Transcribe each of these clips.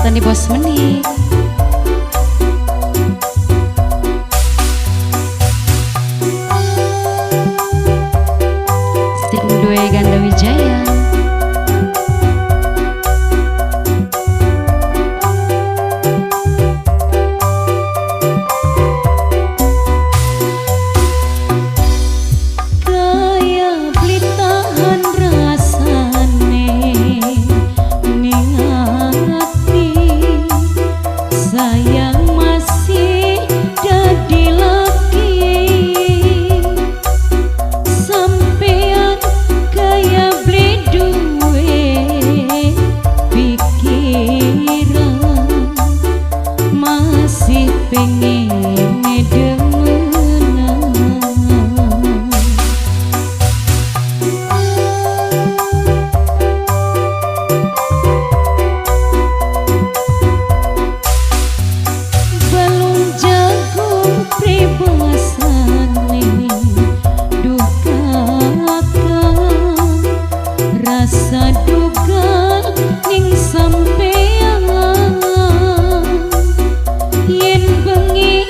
Tani Bos Menik. Sing duwe Gandawijaya. Kaya beli tahan rasane ning ati, sayang masih dadi laki. Sampean kaya beli duwe pikiran, masih pengen demenan. Balung jagung pribasane, duh kakang, rasa duka ning sampean. Yen bengi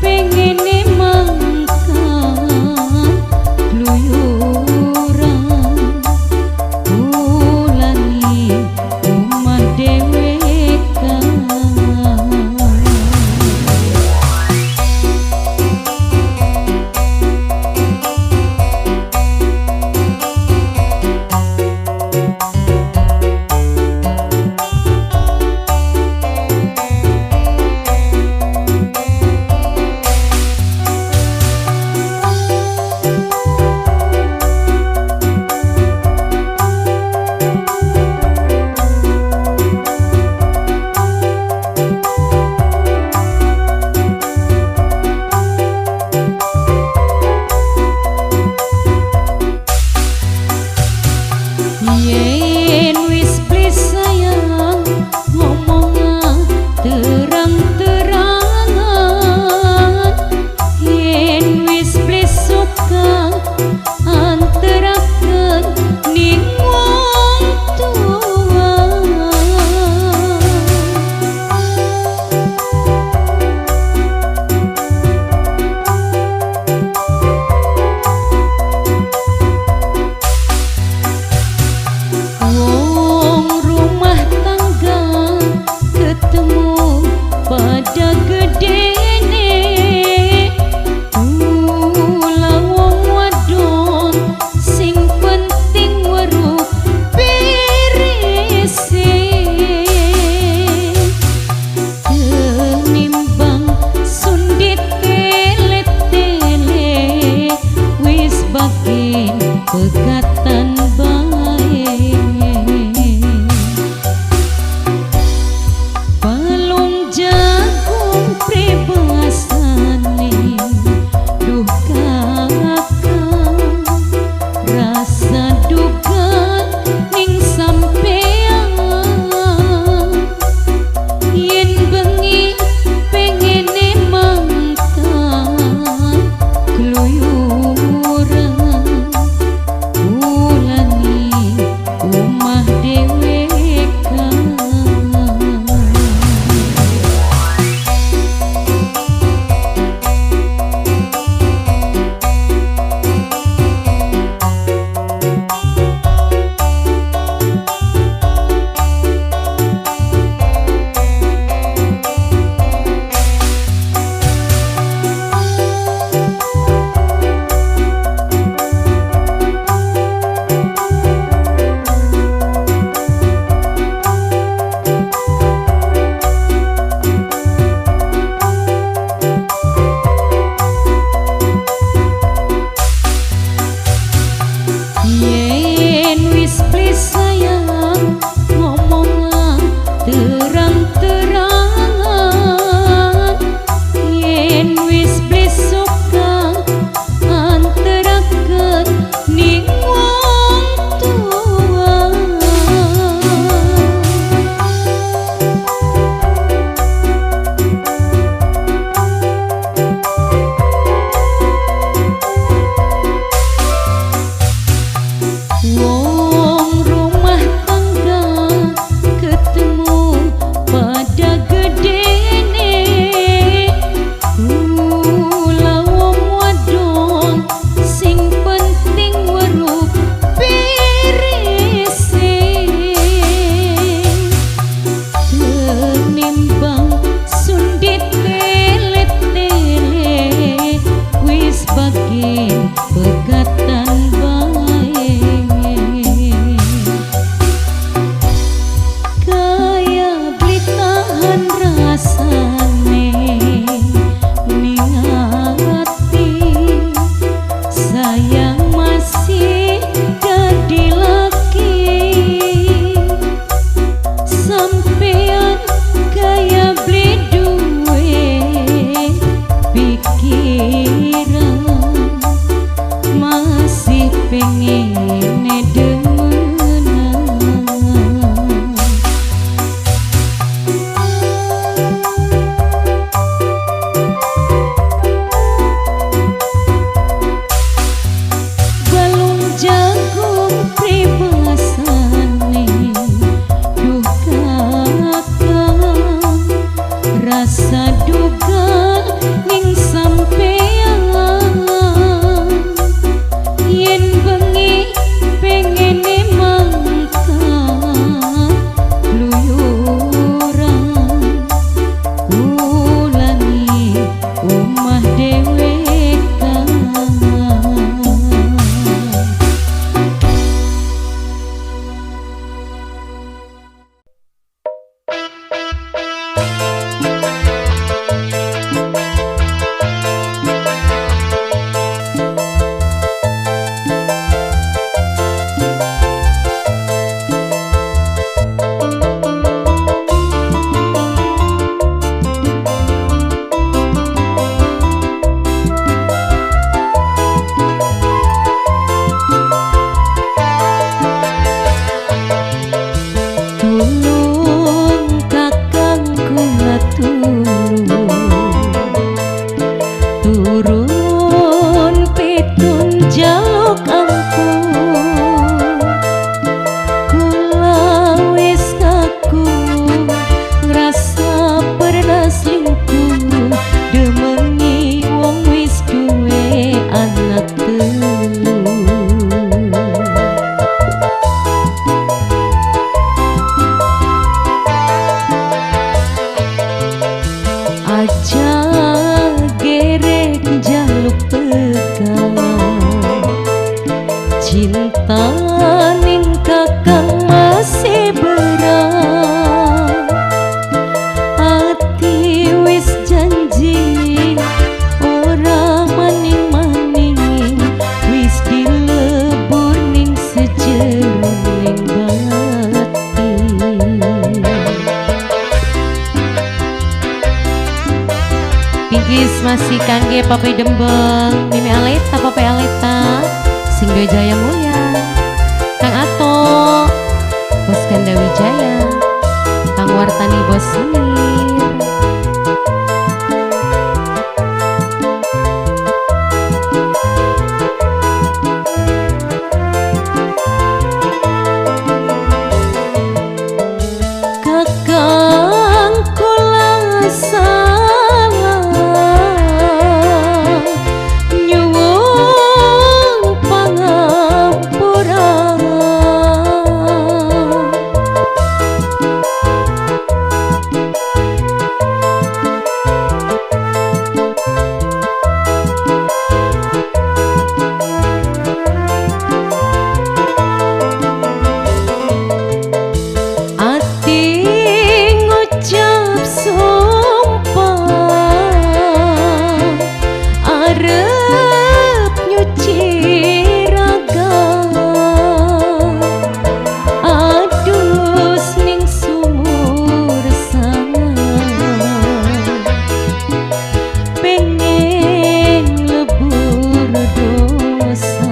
pengene mangkat kluyuran, pulangi omah dhewekan. Yen wis beli sayang ngomong terang-terangan, yen wis beli suka antaraken ning wong tua. Wong rumah tangga ketemu pada gedene, kula wong wadon sing penting weruh berese. Tenimbang sundit tele-tele, wis bakin pegatan bae. Balung jagung pribasane, duh kakang, rasa duka ning sampean. Yen bengi pengene mangkat kluyuran, pulangi omah dhewekan. Yen wis beli sayang ngomong terang-terangan, yen wis beli suka antaraken ning wong tua. Wong rumah tangga ketemu pada Aja gerek jaluk tegang, cinta ning kakang masih berat. Ati wis janji ora maning-maning, wis dilebur ning sejeroning batin. Pinggis masih kangge Pape Dembeng, Mimi Aleta, Pape Aleta, Singgo Jaya Mulya, Kang Ato, Bos Ganda Wijaya, Kang Wartani Bos Menir. Kakang kula salah nyuwun pangampura, ati ngucap sumpah arep nyuci raga, adus ning sumur sana, pengen lebur dosa.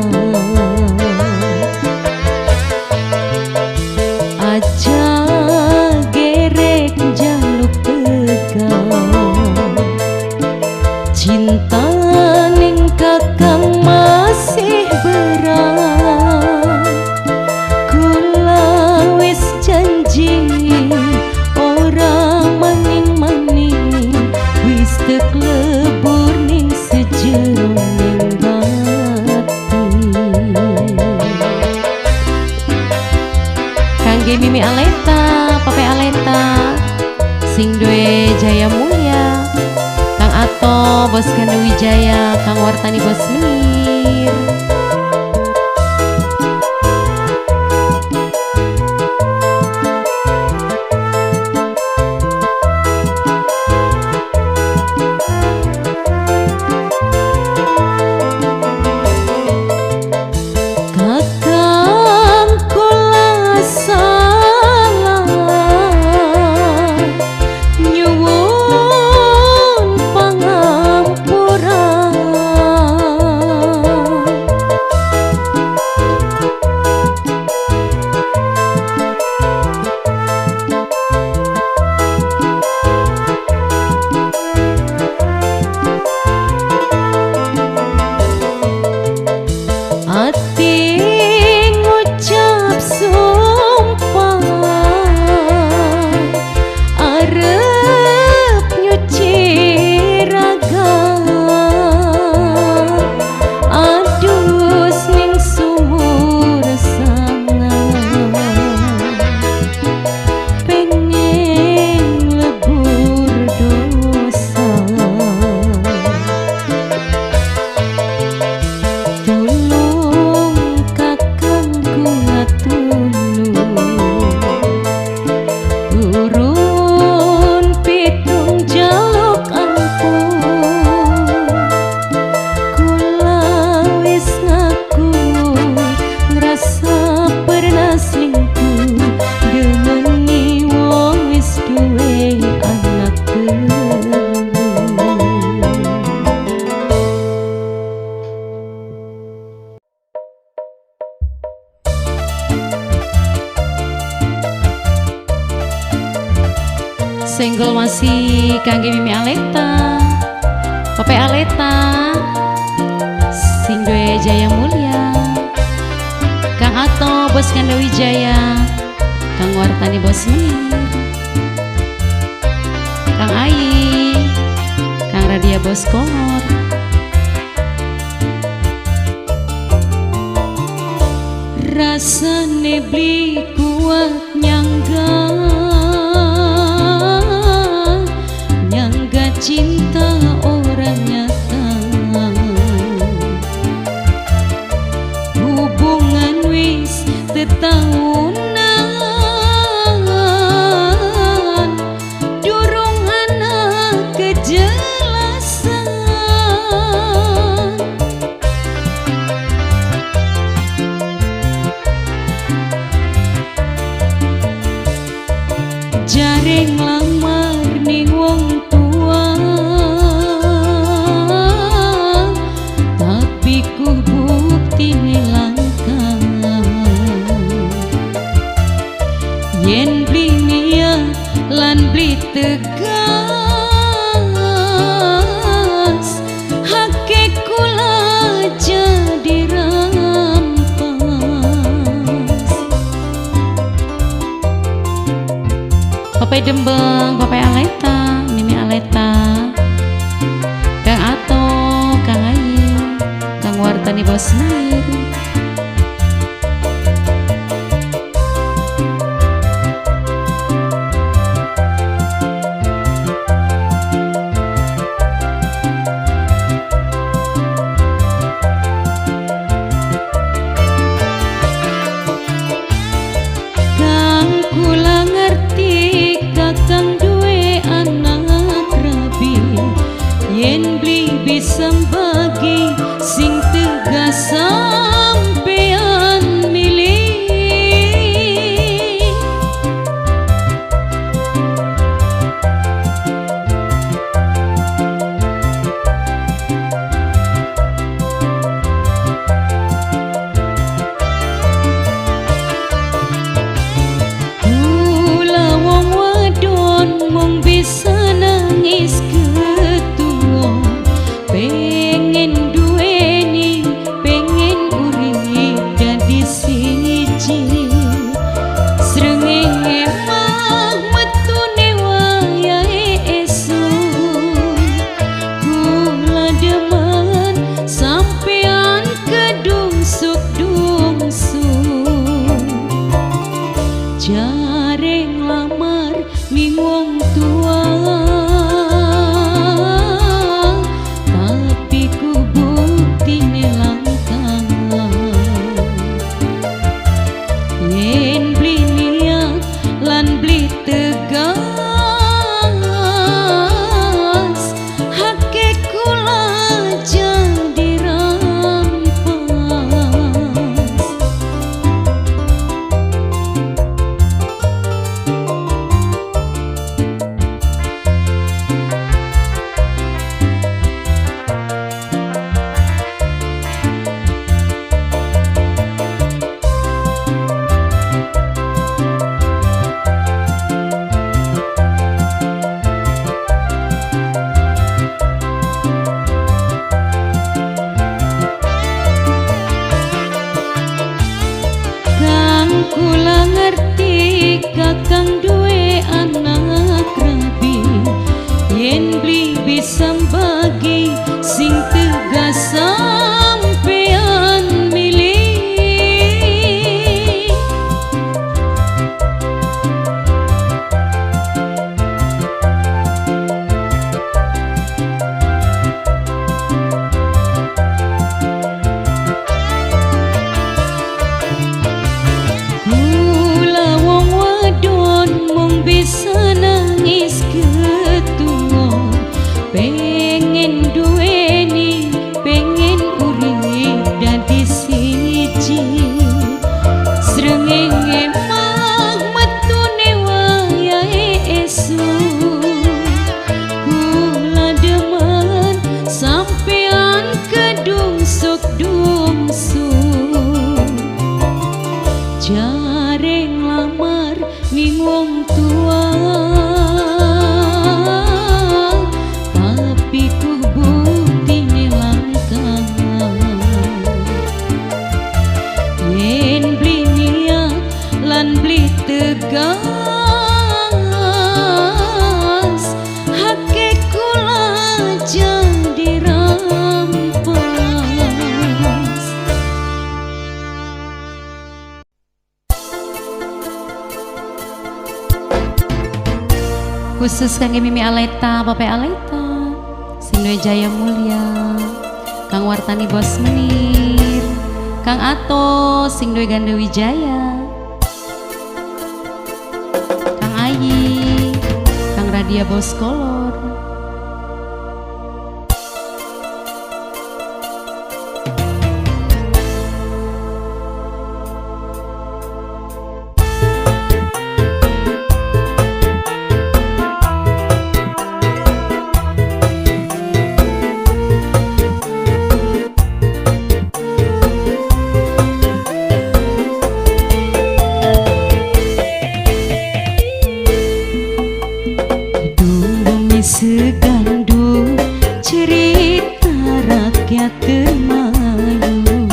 Aja gerek jaluk tegang, cinta ning kakang masih berat. Kula wis janji ora maning-maning, wis teklebur ning sejeroning batin. Kangge Mimi Aleta, Pape Aleta, sing duwe Jaya Mulya, Kang Ato, Bos Ganda Wijaya, Kang Wartani Bos Menir. Kakang kula salah nyuwun pangampura, ati ngucap sumpah arep nyuci raga, adus ning sumur sana, pengen lebur dosa. Tulung kakangku tulung, turun pitung jaluk ampun. Kula wis ngaku ngrasa pernah selingkuh, demeni wong wis duwe anak telu. Senggol masih kangge Mimi Aleta, Pape Aleta, sing duwe Jaya Mulya, Kang Ato, Bos Ganda Wijaya, Kang Wartani Bos Menir, Kang Ai, Kang Radia Bos Komor. Rasane beli kuat nyangga, nyangga cinta. tegas, hake kula jadi rampas. Papai Dembeng, Papai Aleta, Mimi Aleta, Kang Ato, Kang Ayi, Kang Wartani Bos Menir. Kang kula ngerti kakang duwe anak rabi, yen beli bisa bagi sing tegas sampean milih. Kula wong wadon mung bisa nangis ketua, pengen duweni, pengen urip dadi siji. Srengenge mah metune wayahe esuk, kula demen sampean kedungsuk-dungsuk. Jare nglamar ning wong tua, tapi ku buktine langka. Yen beli niat lan beli tegas, hake kula jadi rampas. Kang kula ngerti kakang duwe anak rabi, yen beli bisa bagi sing tegas sampean milih. Kula wong wadon mung bisa nangis ketua, pengen duweni, pengen urip dadi siji. Srengenge mah metune wayahe esuk, kula demen sampean kedungsuk-dungsuk. Jare nglamar ning wong tua, tapi ku buktine langka. Yen beli niat lan beli tegas, hake kula jadi rampas. Khusus kangge Mimi Aleta, Bapak Aleta, sing duwe Jaya Mulya, Kang Wartani Bos Menir, Kang Ato sing duwe Ganda Wijaya, Kang Ayi, Kang Radia Bos Kolor. Segandu cerita rakyat Dermayu,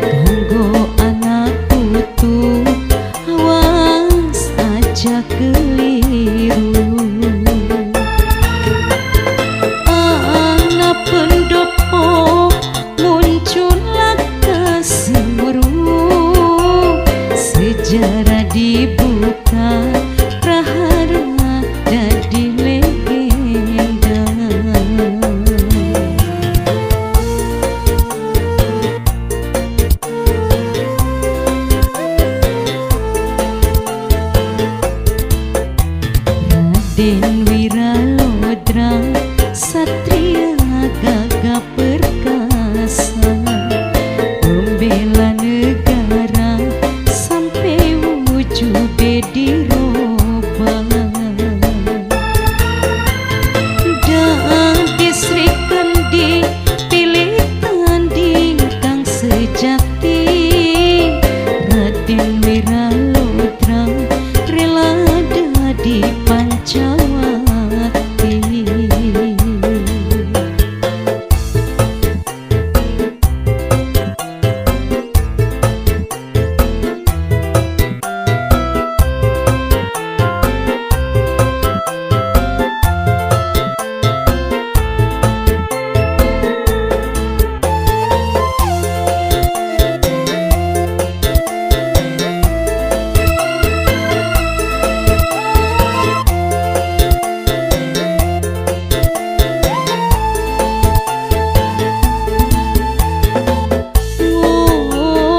kanggo anak putu awas aja keliru. Anak pendopo muncullah kasemeru, sejarah dibuka prahara dadi legenda. Raden Wiralodra satria gagah perkasa, membela negara sampai wujude dirubah. Dan Sri Kandi pilih tanding kang sejati, Raden Wiralodra rela dadi pancawati.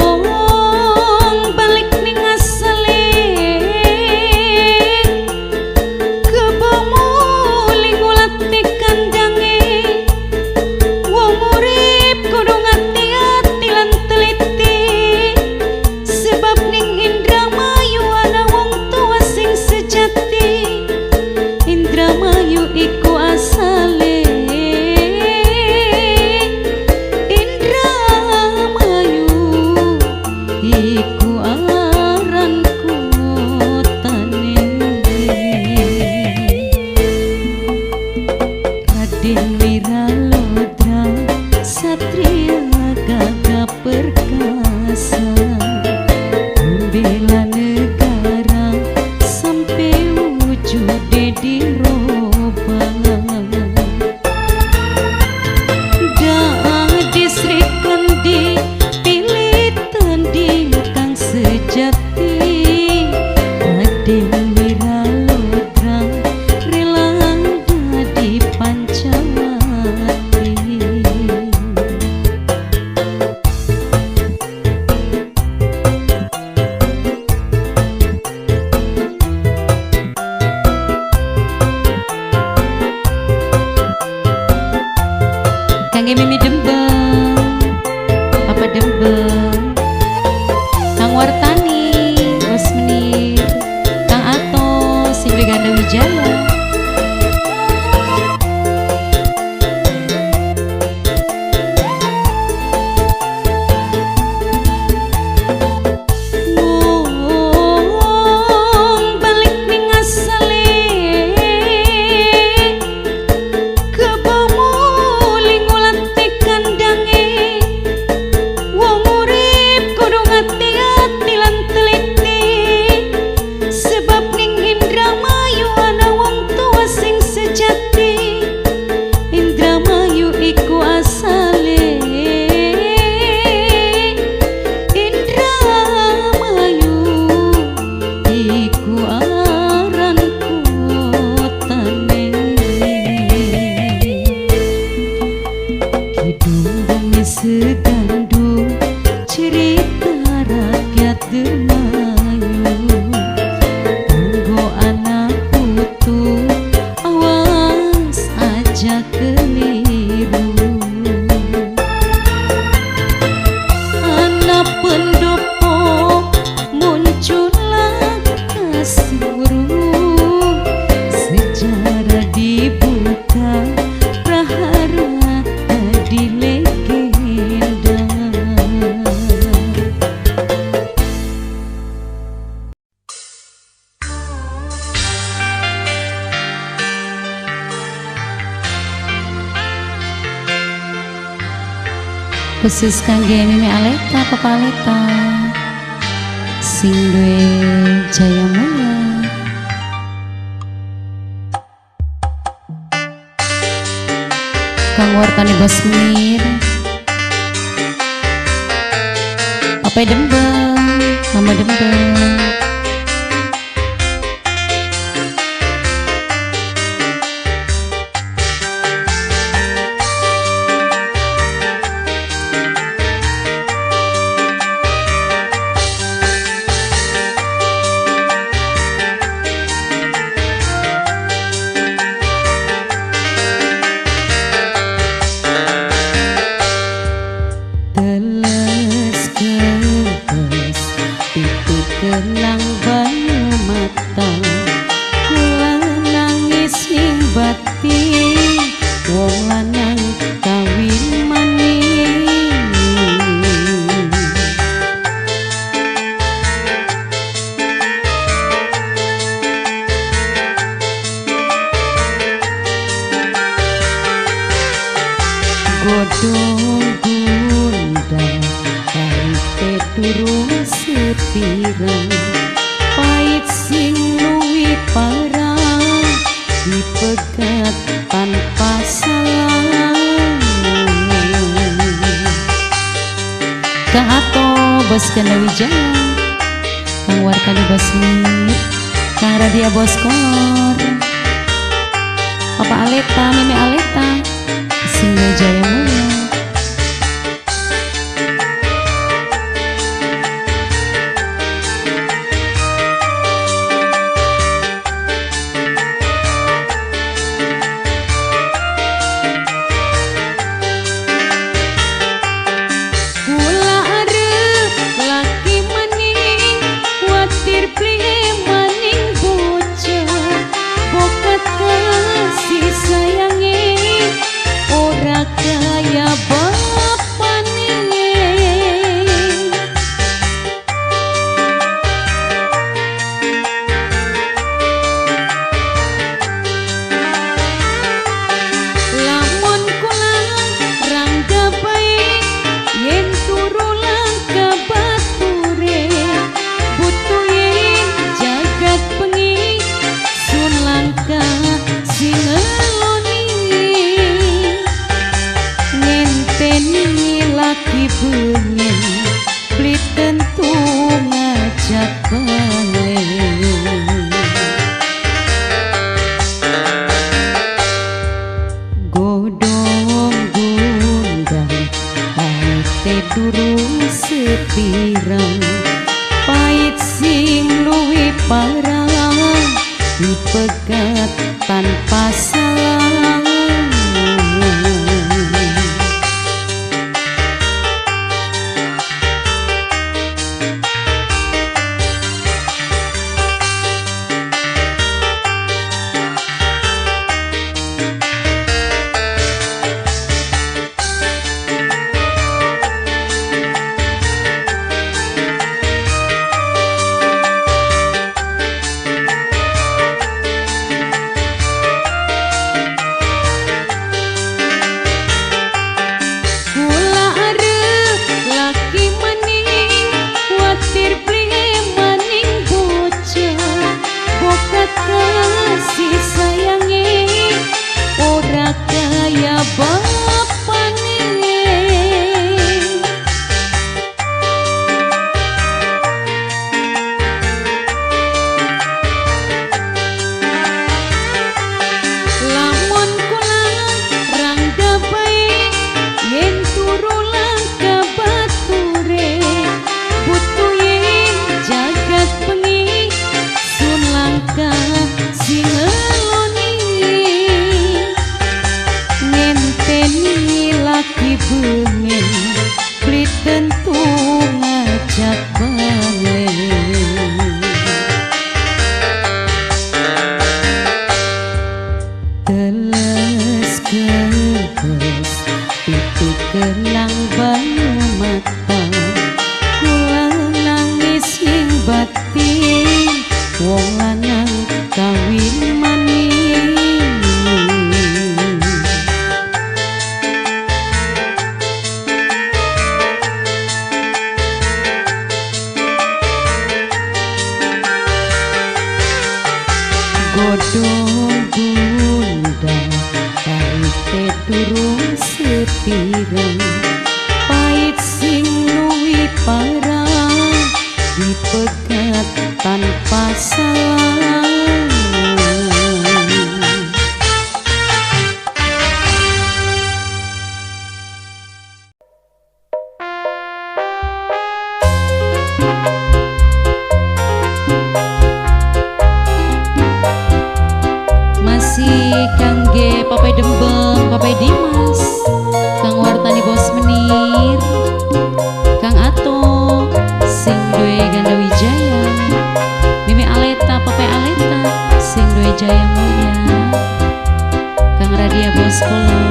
Wong balik ning asale kebo muli ngulati kandange, wong urip kudu ngati-ati lan teliti, sebab ning Indramayu ana wong tua sing sejati. Indramayu iku asale, Indramayu iku aran kotane. Raden Wiralodra satria gagah perkasa, membela negara sampai wujude dirubah. Dadi Sri Kandi pilih tanding kang sejati, Raden Wiralodra rela dadi pancawati. Kangge Mimi Dembeng, Papa Dembeng, Kang Wartani, Bos Menir, Kang Ato, Sindri Ganda Wijaya. Wong balik ning asale kebo muli ngulati Khusus kangge Mimi Aleta, Papa Aleta, sing duwe Jaya Mulya. Kang Wartani Bos Menir, Papa Dembeng, Mama Dembeng. Kelang banyu mata, kula nangis ning batin, wong lanang kawin maning. Godhong gundang paite durung sepirang, pait sing luwih parah dipegat tanpa salah. Kang Ato Bos Ganda Wijaya, Kang Warkani Bos Mir, Kang Radia Bos Kolor, Papa Aleta, Mimi Aleta, sing Jaya Mulya. Beli tentu ngajak balik. Godong gundang paite durung sepirang, pait sing luwih parah dipegat tanpa salah. Kelang banyu mata, kula nangis ning batin, wong lanang kawin maning. durung sepirang pait sing luwih parah dipegat tanpa salah. Masih kangge Papai Dembeng, Papai Dimas, Kang Wartani Bos Menir, Kang Ato, sing duwe Ganda Wijaya, Mimi Aleta, Papai Aleta, sing duwe Jaya Mulya, Kang Radia Bos Kolot.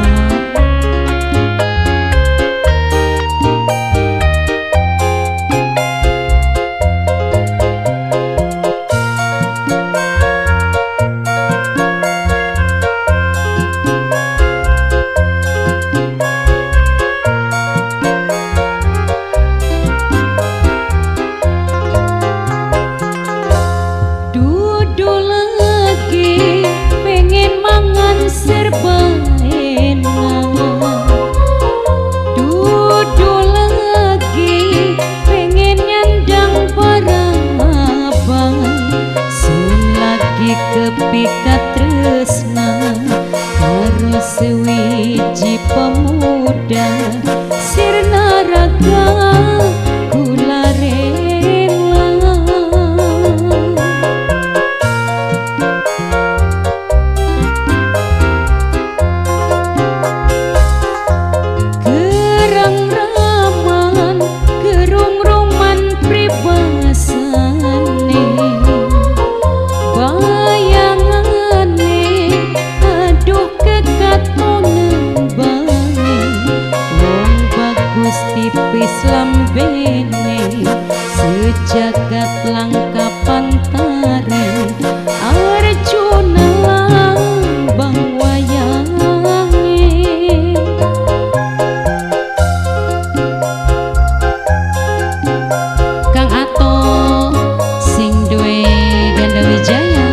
Kepikat tresna karo sewiji pemuda sirna raga kula rela. Gerang raman gerung roman pribasane bayangane aduh kekatonen bae wong bagus tipis lambene sejagat langka pantare Arjuna lambang wayange. Kang Ato sing duwe Ganda Wijaya,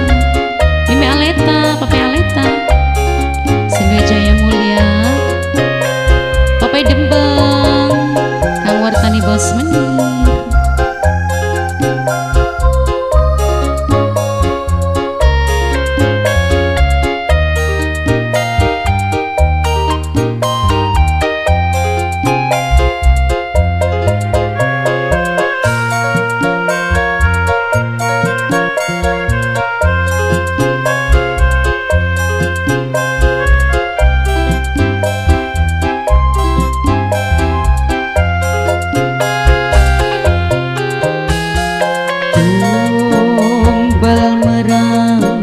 Mimi Aleta, Papai Aleta, sing duwe Jaya Mulya, Papai Dembeng, Kang Wartani Bos Menir.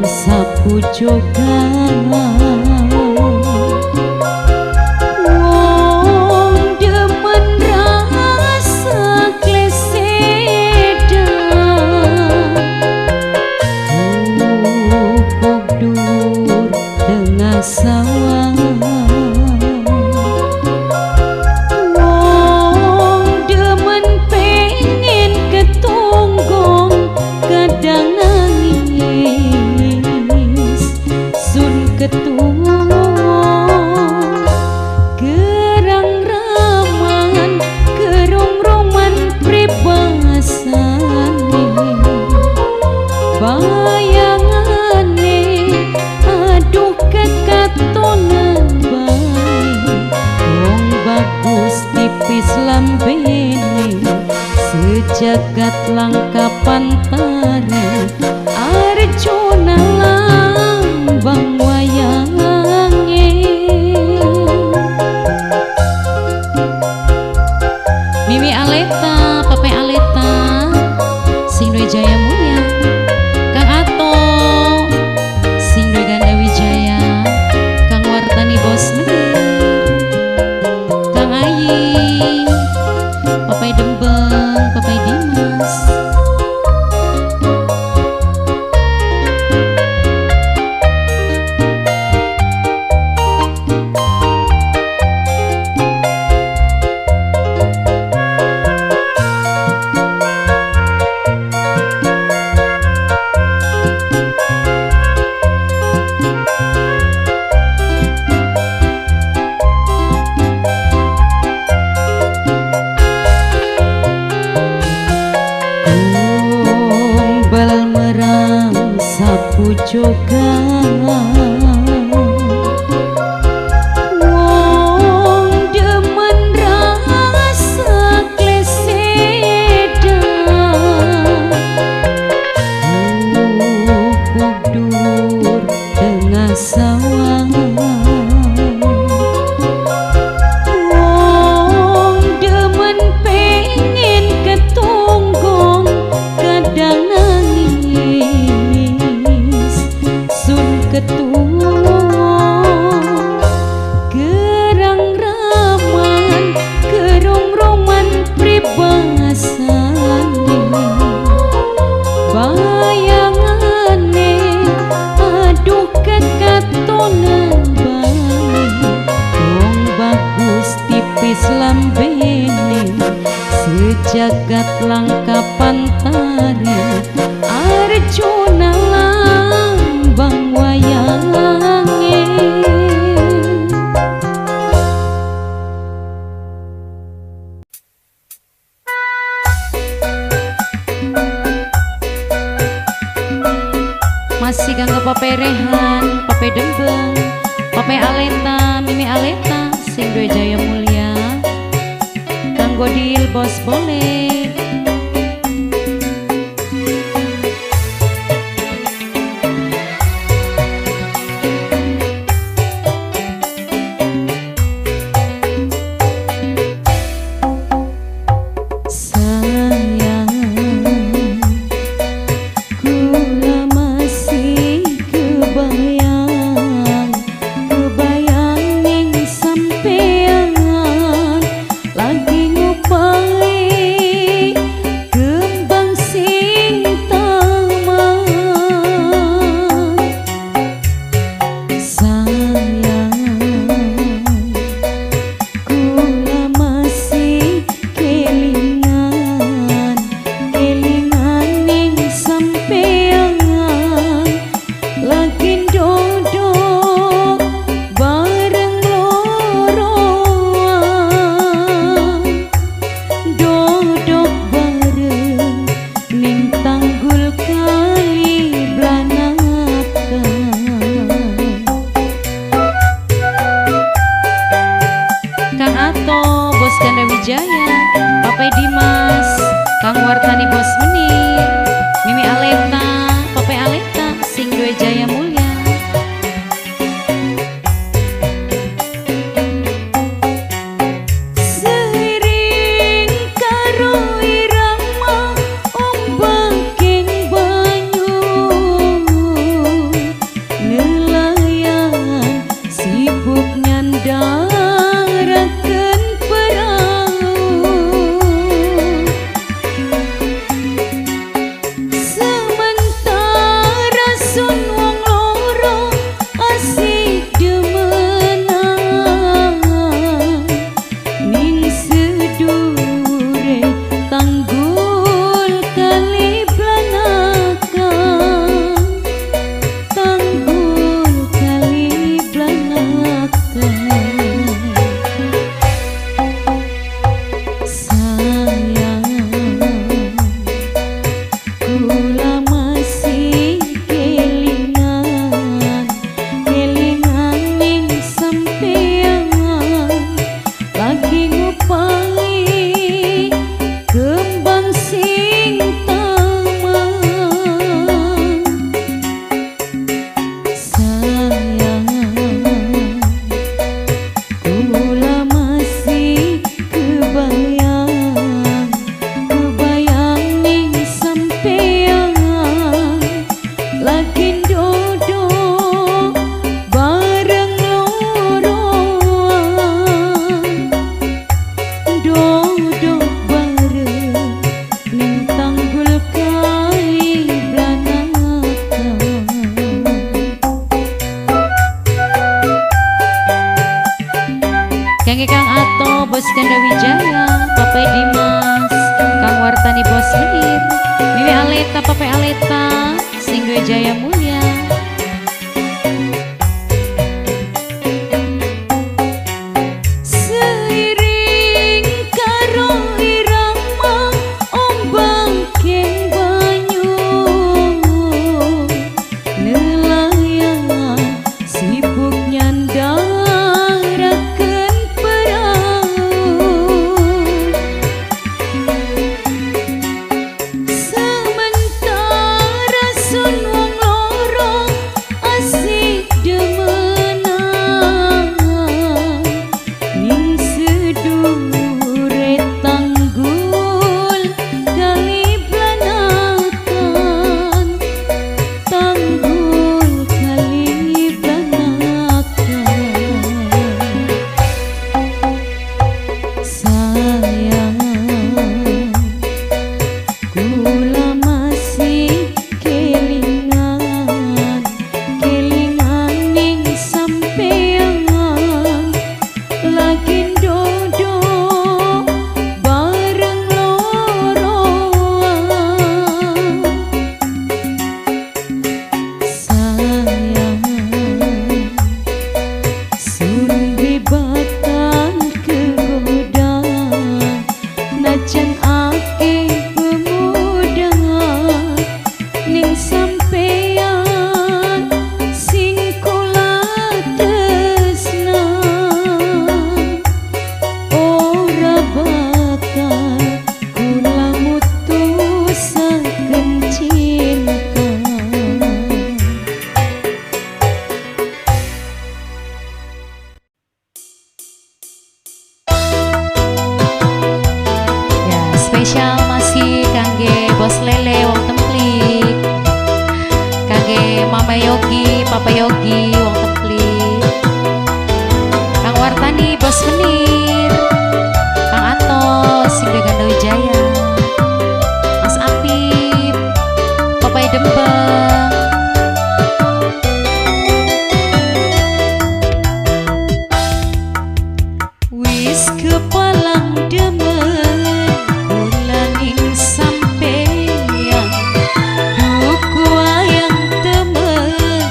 Sapujogan wong demen rasa klesedan pupuk dur tengah sawah wong demen pengen ketunggong kadang nangis ketua gerang raman gerung roman pribasane bayangane aduh kekatonan bae wong bagus tipis lambene sejagat langka pantare Arjuna lambang wayange. Mimi Aleta, Papai Aleta, sing duwe Jaya Mulya, Kang Ato, sing duwe Ganda Wijaya, Kang Wartani Bos Menir, Kang Ayi, Papai Dembeng, Papai Dimas. Sejagat langka pantare Arjuna lambang wayange. Masih ganggu Pape Rehan, Pape Dembeng, Pape Aleta, Mimi Aleta, sing duwe jaya mulia, Kang Godil bos boleh. Sayang, kula masih kebayang, kebayang ning sampean lagi ngupai kembang sing taman. Sayang, kula masih kelingan, kelingan ning sampean lagi dodok bareng loroan, dodok bareng ning tanggul kali Blanakan. Kang Ato bos Ganda Wijaya, Pape Dimas, Kang Wartani bos Menir, Mimi Aleta, Pape Aleta, sing duwe jaya mulia. Seiring karo irama ombaking banyu, nelayan sibuk nyandaraken perahu. Sementara sun wong loro asik demenan ning sedure tanggul kali Blanakan, tanggul kali Blanakan. Sayang, kula masih kelingan, kelingan ning sampean lagi ngupai kembang sing taman. Sayang, kula masih kebayang, kebayang ning sampean lagi dodok bareng loroan, dodok bareng ning tanggul kali Blanakan. Kangge Kang Ato bos Ganda Wijaya, Pape Dimas, Kang Wartani bos Menir, Mimi Aleta, Pape Aleta, sing duwe jaya mulia. Seiring karo irama ombaking banyu, nelayan sibuk nyandaraken perahu. Sementara sun wong loro asik demenan ning sedure tanggul kali Blanakan, tanggul kali Blanakan. Spesial masih kangge Bos Lele wong Templik, kangge Mama Yogi, Papa Yogi wong Templik, Kang Wartani Bos Menir, Kang Ato sing Ganda Wijaya, Mas Apip, Papai Dembang. Wis kepalang demen kula ning sampeyan, duku ayang temen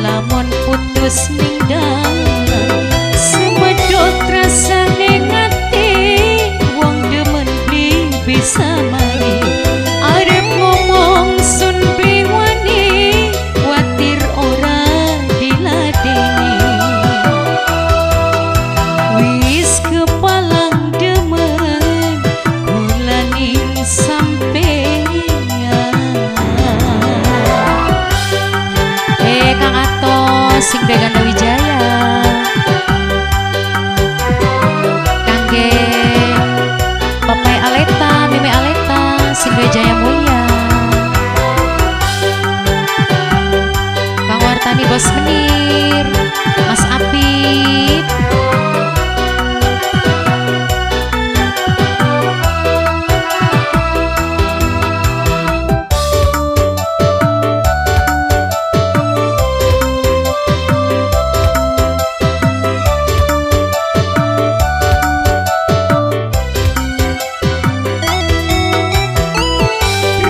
lamun putus ning dalan, semedot rasane ngati wong demen beli bisa mari, arep ngomong sun beli wani kuatir ora diladeni. Wis kepalang demen kula ning sampeyan. Kang Ato sing Ganda Wijaya, kangge Papai Aleta, Mimi Aleta sing Jaya Mulia, Kang Wartani Bos Menir, Mas Apip.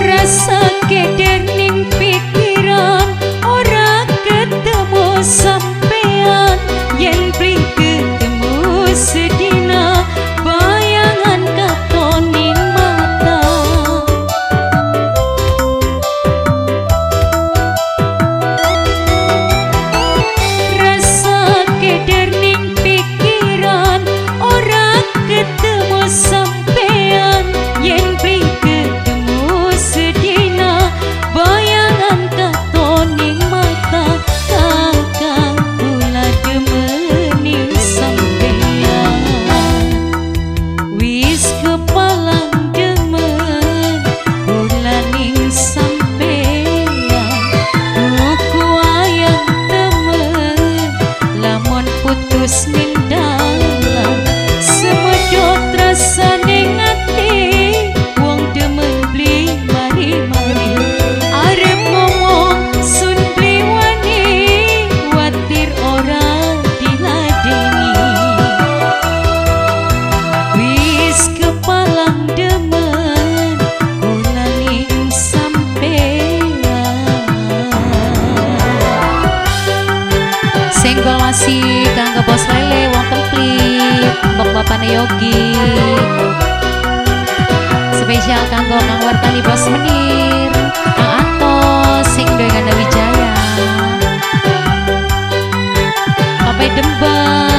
Rasa keder ning pikiran ora ketemu sampean, yen beli ketemu sedina bayangan katon ning mata. Rasa keder ning pikiran ora ketemu sampean, yen beli ketemu sedina bayangan katon ning mata. Kakang kula demening sampean, wis kepalang demen kula ning sampean, duku ayang temen lamun putus ning dalan, semedot rasane ngati wong demen beli mari-mari, arep ngomong sun beli wani kuatir ora diladeni. Wis kepalang demen kula ning sampean. Senggol masih kanggo Bos Lele wong Templik, mbok bapane Yogi. Spesial kanggo Kang Wartani Bos Menir, Kang Anto sing duwe Ganda Wijaya, Papai Dembang.